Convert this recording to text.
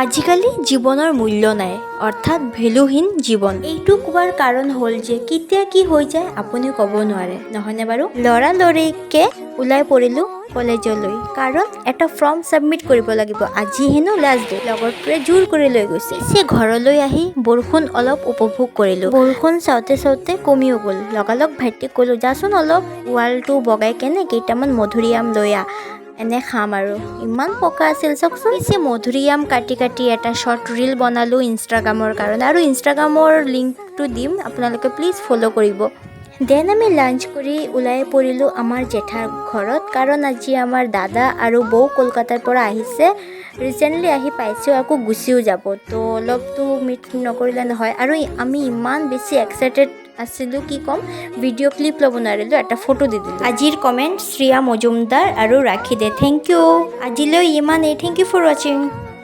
আজিকালি জীৱনৰ মূল্য নাই, অৰ্থাৎ ভেলুহীন জীৱন। এইটো কোৱাৰ কাৰণ হ'ল যে কেতিয়া কি হৈ যায় আপুনি ক'ব নোৱাৰে, নহয়নে বাৰু? লৰালৰিকে ওলাই পৰিলোঁ কলেজলৈ, কাৰণ এটা ফৰ্ম ছাবমিট কৰিব লাগিব। আজি হেনো লাষ্ট ডে। লগৰটোৱে জোৰ কৰি লৈ গৈছে। পিছে ঘৰলৈ আহি বৰষুণ অলপ উপভোগ কৰিলোঁ। বৰষুণ চাওঁতে চাওঁতে কমিও গ'ল। লগালগ ভাইটিক ক'লোঁ, "যাচোন, অলপ ৱালটো বগাই কেনে কেইটামান মধুৰিআম লৈ আহ, এনে খাম।" আৰু ইমান পকা আছিল, চাওকচোন। পিছে মধুৰিআম কাটি কাটি এটা শ্বৰ্ট ৰিল বনালোঁ ইনষ্টাগ্ৰামৰ কাৰণে আৰু ইনষ্টাগ্ৰামৰ লিংকটো দিম, আপোনালোকে প্লিজ ফ'ল' কৰিব। Then আমি লাঞ্চ কৰি ওলাই পৰিলোঁ আমাৰ জেঠাৰ ঘৰত, কাৰণ আজি আমাৰ দাদা আৰু বৌ কলকাতাৰ পৰা আহিছে। ৰিচেণ্টলি আহি পাইছেও, আকৌ গুচিও যাব। তো অলপতো মিট নকৰিলে নহয়। আৰু আমি ইমান বেছি এক্সাইটেড আছিলোঁ, কি ক'ম, ভিডিঅ' ক্লিপ ল'ব নোৱাৰিলোঁ, এটা ফটো দি দিলোঁ। আজিৰ কমেণ্ট শ্ৰিয়া মজুমদাৰ আৰু ৰাখি দে। Thank U. আজিলৈ ইমানেই। Thank you for watching.